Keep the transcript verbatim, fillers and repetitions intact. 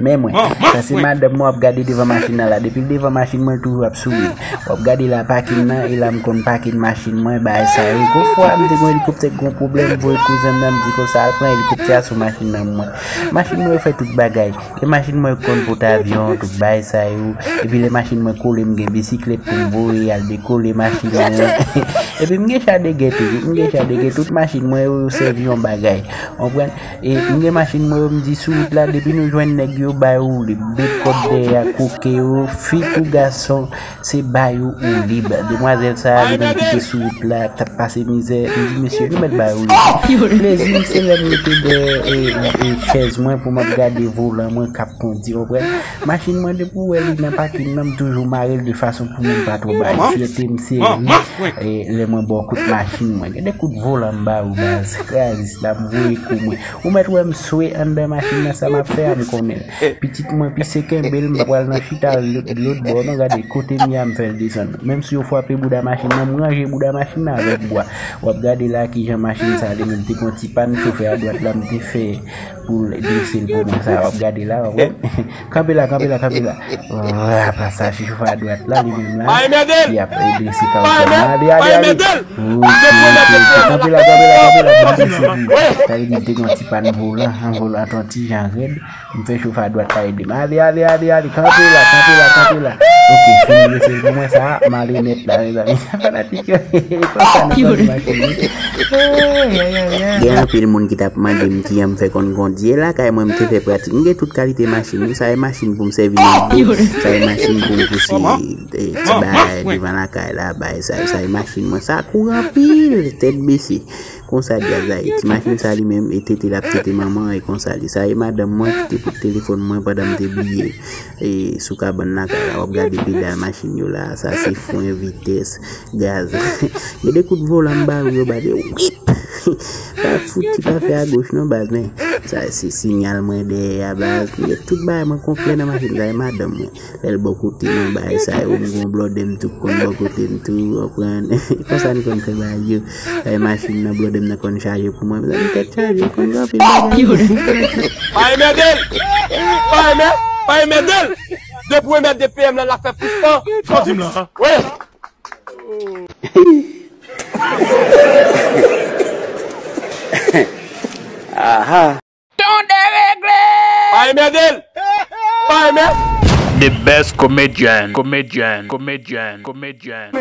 Men mwen, sa se madanm mwen w ap gade devan machin nan la. Depi l devan machin mwen, l toujou ap souri. W ap gade la pakin nan, e la m konn pakin machin mwen, bagay sa yo. Gon fwa, m te gon elikoptè k gon pwoblèm, m voye kouzen m nan, m di konsa, al pran elikoptè a sou machin nan mwen. Machin mwen yo fè tout bagay. Gen machin mwen yo konn pote avyon, tout bagay sa yo. Epi lè machin mwen kole, m gen bisiklèt pou m voye al dekole machin mwen. Epi m gen cha de gè tou, m gen cha de gè, tout machin mwen yo, yo sèvi yon bagay. Konprann? E m gen machin mwen yo, m di sou wout la, depi nou jwenn nèg yo, ba yo woule, bet kòd dèyè a, koke yo, fi kou gason, se ba yo woule. Demwazèl sa a, li menm ki te sou wout la, k t ap pase mizè, m di, mesye, nou mèt ba yo woule. Plezi m, se lè m rete dèyè e, e, e chèz mwen pou m ap gade volan mwen k ap kondi, konprann? Machin mwen, depi w wè li nan pakin nan, m toujou mare l de fason pou moun pa twò ba l. Fyète m se li, e, lè mwen ba w kout machin mwen. Gade kout volan m ba ou, baz. Krazis la, m voye kou mwen. Ou mèt wè m swe anndan machin nan, sa m ap fè a, m konnen l. Pitit mwen pise kenbe l, m pa pral nan chita lòt, lòt bò, non, gade kote m ye a, m fè l desann. Menm si yo frape bouda machin nan, m ranje bouda machin nan avèk bwa. W ap gade la kijan machin sa li menm te gon ti pàn, chofè a dwat la, m te fè pou l drese l pou mwen sa, w ap gade la, w ap wè. Kanpe la, kanpe la, kanpe la. Apa sa, chofè a dwat la, li menm la, li ap drese kawoutchou. Ale, ale, ale. Ok, ok, ok. Kanpe la, kanpe la, kanpe la, pou m drese li. Sa vle di, m te gen yon ti pàn volan, yon volan t yon ti jan rèd. M fè chofè a dwat la ede m. Ale, ale, ale, ale. Kanpe la, kanpe la, kanpe la. Ok, fin drese l pou mwen sa, m ale nèt la, mezanmi. Fanatik yo, e konsa nou konn mache wi. Ay, ay, ay, ay. Gen anpil moun ki t ap mande m kijan m fè konn kondi. E lakay mwen, m te fè pratik. M gen tout kalite machin. Sa e machin pou m sèvi nan bouch. Sa e machin pou m pouse, e, ti bagay devan lakay la, bagay sa yo. Sa e machin mwen. Sa kouri anpil, tèt bese. Konsa djaz la ye. Ti machin sa li menm, e tete l ap tete manman, e konsa li. Sa e madanm mwen ki te pote telefòn mwen pandan m te bliye. E sou kabann lakay la, w ap gade pedal machin yo la, sa se fren, vitès, gaz. Gen de kout volan m ba ou yo, baz, yo wip! Pa fouti pa fè agoch non, baz, men sa se sinyal mwen dèyè a, baz. Gen tout bagay mwen konplè nan machin, sa e madanm mwen. Lè l bò kote mwen, bagay sa yo, m gon blòdè m tou k konn bò kote m tou, w konprann? Konsa n konn fè bagay yo. Sa e machin nan, blòdè m nan konn chaje pou mwen, mezanmi, tèt chaje, konn gen anpil bagay. Pa enmède l! Pa enmè-, pa enmède l! Depi w enmède P M nan, l ap fè plis tan. Sa w di m la? Wi. Aha. Tonde regle! Pa enmède l! Pa enmè! The best comedian, comedian, comedian, comedian.